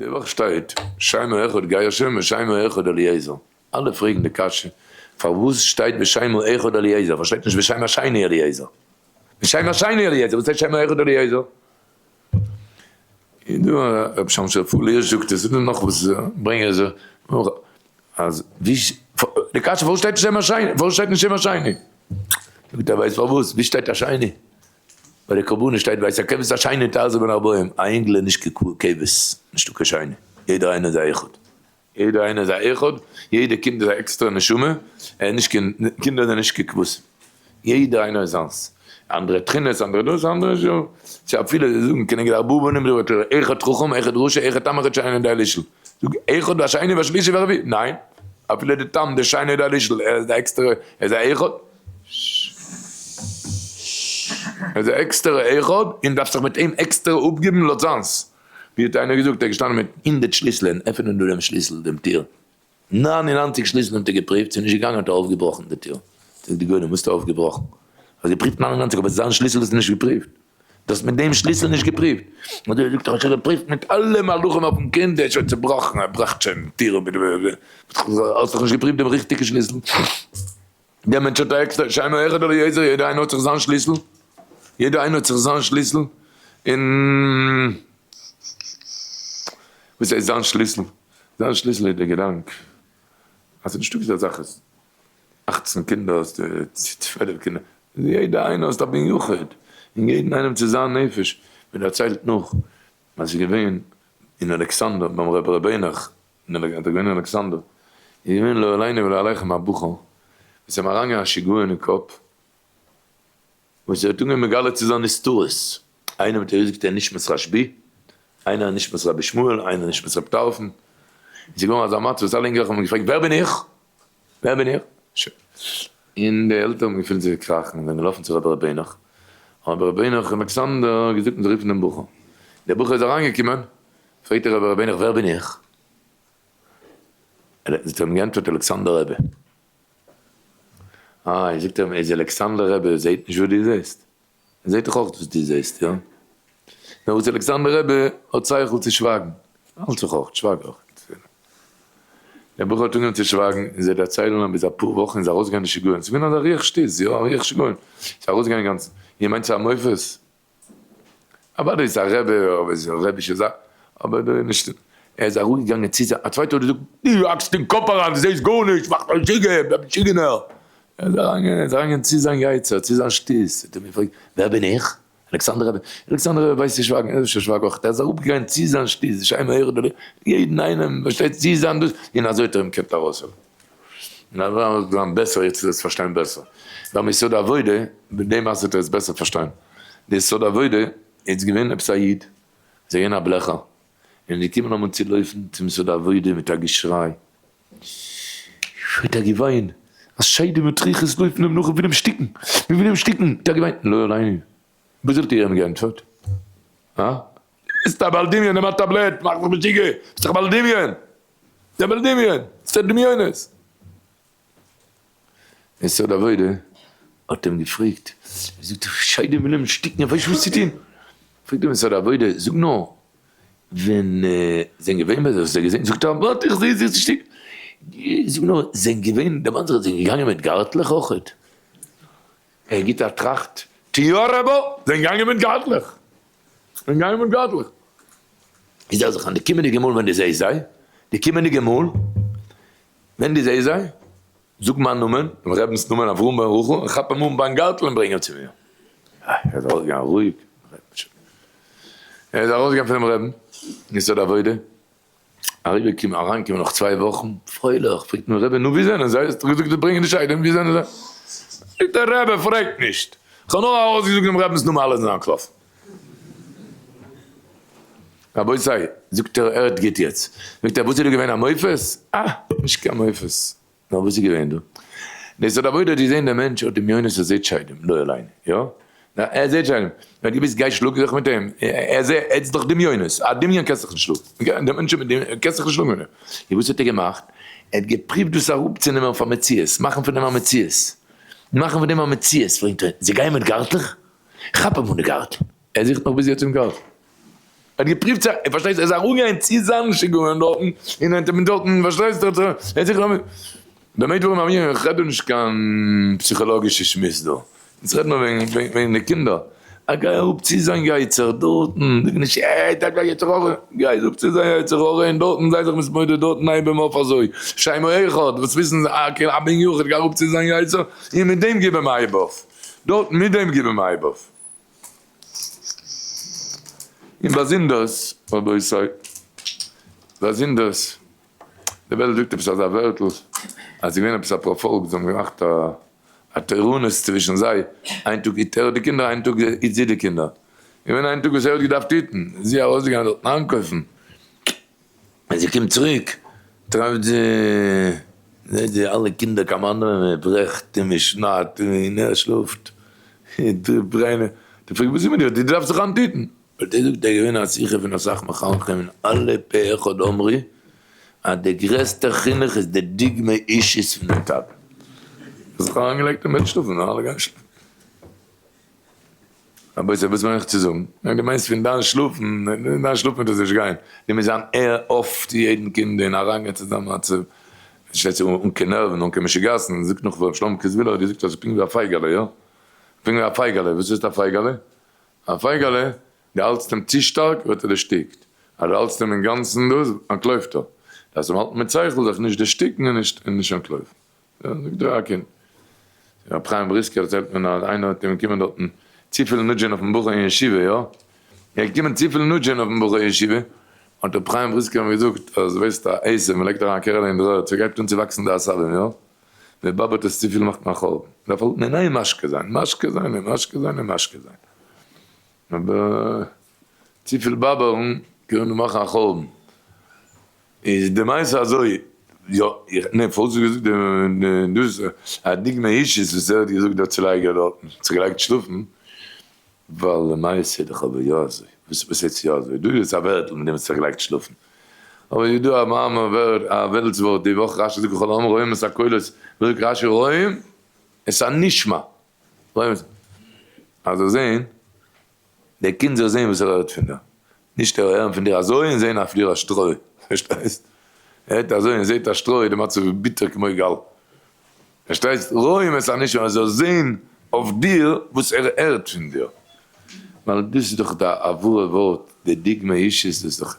די וואך שטייט שמו אחד גרשון ושמו אחד אליעזר, אלע פרעגן די קשיא פארוואס שטייט ושמו אחד אליעזר, פארוואס שטייט נישט ושם השני אליעזר? ושם השני אליעזר, וואס הייסט שמו אחד אליעזר? איז דא א רבי שמשון רפאל הירש זאגט עס, איז דא נאך וואס ברענגען עס אז ווי די קשיא פארוואס שטייט נישט שם השני, פארוואס שטייט נישט שם השני? זאגט ער ווייסט פארוואס, ווי שטייט השני? ביי די קרבנות שטייט ואת הכבש השני תעשה בין הערבים, א אינגל איז נישט קיין כבש, נישטא קיין שני, יעדער איינער איז א אחד, יעדער איינער איז א אחד, יעדע קינד איז א עקסטערע נשמה, ער איז נישט קיין, קינדער זענען נישט קיין כבשים, יעדער איינער איז זיינס, אנדערע תכונות, אנדערע דאס, אנדערע ש, צו אפילו זיי זאגן כנגד ארבעה בנים דברה תורה, אחד חכם, אחד רשע, אחד תם, אחד שאינו יודע לשאול, זאג אחד והשני והשלישי והרביעי, ניין, אפילו די תם, די שאינו יודע לשאול, ער איז די עקסטערע, ער איז א אחד. ער איז א עקסטערע אחד און דארף זיך מיט אים עקסטער אפגעבן לויט זיינס. ווי האט איינער געזאגט, ער איז געשטאנען מיט הונדערט שליסלען, עפענען דא דעם שליסל, דעם טיר, 99 שליסלען האט ער געפריווט, ס'איז נישט געגאנגען האט ער אויפגעבראכן די טיר. זאגט די גולם, וואס האסטו אויפגעבראכן? האסט געפריווט 99 אבער זיין שליסל האסטו נישט געפריווט. דו האסט מיט דעם שליסל נישט געפריווט. און דער זאגט, איך האב שוין געפריווט מיט אלע מהלכים אויפן קינד, ער איז שוין צעבראכן, ער ברעכט שוין טיר, האסט דאך נישט געפריווט דעם ריכטיגן שליסל. דער מענטש האט א עקסטער שמו אחד אליעזר, יעדער איינער האט זיך זיין שליסל, יעדער איינער האט זיך זיין שליסל, און וואס הייסט זיין שליסל? זיין שליסל איז דער געדאנק אז ס'איז נישטא אזא זאך אז אכצן קינדער האסטו, 12 קינדער, יעדער איינער האסט א בן יחיד, און יעדן איינעם צו זיין נפש, מען דערציילט נאך אז ס'איז געווען אין אלכסנדר ביים רבי ר' העניך, און ער האט געווען אין אלכסנדר, איז געווען לא עלינו ולא עליכם א בחור, וואס איז אים אריינגעגאנגען א שיגעון אין קאפ, וואס ער האט אנגעהויבן מגלה צו זיין נסתרות, איינער האט געזאגט ער איז נשמת רשבי, איינער איז נשמת רבי שמואל, איינער נשמת רבי טרפון, און ס'איז געווארן אזא מצב וואס אלע אינגלעך האבן געפרעגט ווער בין איך? ווער בין איך? שוין. און די עלטערן האבן געפילט זיי קראכן און זענען געלאפן צו רבי ר' העניך, האט רבי ר' העניך אין אלכסנדר געזאגט מ'זאל רופן דעם בחור, דער בחור איז אריינגעקומען, פרעגט ער רבי ר' העניך ווער בין איך? האט ער אים געענטפערט אלכסנדר רבי. איי זאגט ער אים איז אלכסנדר רבי זעהט נישט וואס דו זעהסט? ער זעהט דאך אויך וואס דו זעהסט יא? נאר וואס אלכסנדר רבי האט שכל צו שווייגן, האלט זיך אויך, שווייג אויך. דער בחור האט אנגעהויבן צו שווייגן און זיי דערציילן אז ביז אפאר וואכן איז ארויסגעגאנגען די שיגעון, ס'איז געווען אזא רוח שטות, יא א רוח שיגעון, ס'איז ארויסגעגאנגען אינגאנצן, איר מיינט ס'איז א מופת? אוודאי איז א רבי, אבער איז א רבישע זאך, אבער דא איז נישט, ער איז אראפגעגאנגען צו זיין, א צווייטער האט געזאגט, דו האקסט אין קאפ אריין, דו זעסט גארנישט, מאך דיך משוגע, בלייב משוגענער, ער איז אריינגעגאנגען, ער איז אריינגעגאנגען צו זיין יצר, צו זיין שטות, האט ער אים געפרעגט, ווער בין איך? אלכסנדר רבי, אלכסנדר רבי ווייסט צו שווייגן, ער איז שוין שווייג אויך, ער איז אראפגעגאנגען צו זיין שטות, שיין מהר ד, יעדן איינעם, פארשטייט צו זיין דאס, און אזוי האט ער אים געקענט ארויסהעלפן. און אזוי וועט זיין בעסער יעצט וועסט פארשטיין בעסער. ביים יסוד העבודה, מיט דעם מעשה וועט ער עס בעסער פארשטיין. די יסוד העבודה איז געווען עפעס א איד, איז ער געווען א בלעכער, און איז געקומען אמאל צו לויפן צום יסוד העבודה מיט א געשריי, מיט א געוויין, אז שדים מיט רוחות לויפן אים נאך און ווילן אים שטיקן, מיר ווילן אים שטיקן, מיט א געוויין, לא עלינו. וואס האט איר אים געענטפערט? הא? ביסט א בעל דמיון, נעם א טאבלעט, מאך זיך משוגע, ביסט דאך א בעל דמיון! דער בעל דמיון, ס'איז דמיונות. יסוד העבודה האט אים געפרעגט, ער זאגט שדים ווילן אים שטיקן, ער ווייסט נישט וואס צו טון. פרעגט אים יסוד העבודה, זאג נאר, ווען זענען געווען ביי זיי, האסט זיי געזען? זאגט ער, ווארט איך זעה זיי צו שטיקן. זאג נאר, זענען געווען, דערמאן זיך, זענען געגאנגען מיט גארטלעך אויכעט? ער גיט א טראכט, תיאורא בו, זענען געגאנגען מיט גארטלעך. זענען געגאנגען מיט גארטלעך. איז ער זיך אן די קומענדיגע מאל ווען דו זעסט זיי, די קומענדיגע מאל ווען דו זעסט זיי, זאג מיין נאמען, דעם רבינ'ס נאמען אברהם בן רחל, און כאפ אים אן ביים גארטל און ברענג אים צו מיר. ער איז ארויסגעגאנגען רואיג, ער איז ארויסגעגאנגען פונעם רבין, יסוד העבודה, אריבערקומען, אריינקומען נאך צוויי וואכן, פרייליך, פרעגט אים רבי, נו ווי זענען זיי? האסט דאך געזאגט זיי ברענגען די שדים, ווי זענען זיי? זאגט ער, רבי פרעגט נישט, כ'האב נאר ארויסגעזאגט דעם רבינ'ס נאמען אלע זענען אנטלאפן. רבותי, זאגט ער, הערט גוט יעצט, זאגט ער, וואס איז דא געווען א מופת? אה, נישט קיין מופת, נאר וואס איז געווען דא? די יסוד העבודה האט געזען דער מענטש האט דמיונות ער זעט שדים, לא עלינו, יא? נאר ער זעט שדים, ער האט געוואוסט גיי שלאג זיך מיט אים, ער זעט, ער איז דאך דמיונות, א דמיון קענסט זיך נישט שלאגן, דער מענטש מיט דמיון קענסט זיך נישט שלאגן מיט אים, און וואס האט ער געמאכט? ער האט געפריווט דאס אראפצונעמען אויף א מציאות, מאכן פון דעם א מציאות, מאכן פון דעם א מציאות, פרעגט ער, זיי גייען מיט גארטלעך? כאפ אים אן די גארטל, ער זוכט נאך ביז יעצט דעם גארטל. ער האט געפריווט צו, פארשטייסט, ער איז אראפגעגאנגען צו זיין שיגעון דארטן, און ער האט אים דארטן, פארשטייסט, ער האט זיך במה דברים אמורים, איך רעד דא נישט קיין פסיכאלאגישע שמועס דא, אונז רעד מיר וועגן די קינדער, א גיי אראפ צו זיין יצר דארטן, זאג נישט אה טאקע א יצר הרע, גיי אראפ צו זיין יצר הרע און דארטן זיי זיך מתמודד דארטן הייב אים אויף אזוי, שיימא אחד, וואס וויסן זיי, א בן יחיד גיי אראפ צו זיין יצר און מיט דעם גיב אים א הייב אויף, דארטן מיט דעם גיב אים א הייב אויף. און באזונדערס, רבותי, באזונדערס, די וועלט זאגט עפעס אזא ווערטל, אז ס'איז געווען עפעס א פארפאלק, זיי האבן געמאכט א תורנות צווישן זיי, איין טאג היט ער די קינדער, איין טאג היט זי די קינדער. געווען איין טאג וואס ער האט געדארפט היטן, איז זי ארויסגעגאנגען דארטן איינקויפן, ווען זי קומט צוריק טרעפט זי, זעט זי אלע קינדער קאמאנדעווען, מען ברעכט און מען שניידט און ער שלאפט, די ברענען, די פרעגט וואס איז מיט דיר, דו דארפסט זיך היינט היטן, האט ער געזאגט ער איז געווען א שיחה פון אסאך מחנכים און אלע פה אחד אמרי אז די גרעסטע חינוך איז די דוגמא אישית פון דעם טאטן, האט זיך אריינגעלייגט אין בעט שלאפן און אלע גייען שלאפן. רבותי וואס מיין איך צו זאגן? ניין דו מיינסט פון דיין שלאפן, דיין שלאפן וועט עס נישט גיין, דו מוזט זיין ער אויף צו יעדן קינד און אריינגיין צו זיין מצב, פארשטייט זיך אן קיין נערוון אן קיין משוגעת'ן, זאגט נאך ר' שלמה קעזווילער האט געזאגט אז עס איז פונקט ווי א פייגעלע, יא? פונקט ווי א פייגעלע, וואס הייסט א פייגעלע? א פייגעלע, דו האלטסט אים צו שטארק ווערט ער דערשטיקט, אז דו האלטסט אים אינגאנצן דאס, אנטלויפט ער, דארפסט אים האלטן מיט שכל זיך נישט דערשטיקן און נישט אנטלויפן. זאגט דער א קינד. רבי חיים בריסקער דערציילט מיר אז איינער האט אים געקומען דארטן צופיל נודזשען אויפן בחור אין ישיבה, יא, ער איז געקומען צופיל נודזשען אויפן בחור אין ישיבה, האט רבי חיים בריסקער אים געזאגט אז ווייסט א עשב, מען לייגט אריין א קערעלע אין דר'ערד, ס'גייט אן צו וואקסן די עשבים, יא, מען באבערט עס צופיל מאכט מען א חורבן, מען דארף האלטן אין איין משקה זיין, משקה זיין און משקה זיין און משקה זיין, אבער צופיל באבערן קען מאכן א חורבן. איז די מעשה אזוי, יא, איך, ניין, פארוואס האסטו געזאגט די, דאס איז א דוגמא אישית וואס ער האט געזאגט דער צולייגער דארטן, האט זיך געלייגט שלאפן, ווייל למעשה איז דאך אבער יא אזוי, וואס וואס הייסט יא אזוי, דא איז עס א ווערטל מיט דעם האט זיך געלייגט שלאפן, אבער איז דא א מאמר ווערט א וועלטס ווארט די וואך רשי זאגט וכל העם רואים את הקולות, זאגט רשי רואים את הנשמע, רואים את, אז זיי זעהן דער קינד זאל זען וואס ער הערט פון דיר, נישט ער הערן פון דיר אזוי און זען אויף דיר א שטרוי, פארשטייסט? ער הערט אזוי און זעט א שטרוי, די מצב איז ביטער כמו גאל, פארשטייסט? רואים את הנשמע, ער זאל זען אויף דיר וואס ער הערט פון דיר, ווייל דאס איז דאך די עבורה ווארט, די דוגמא אישית, דאס איז דאך.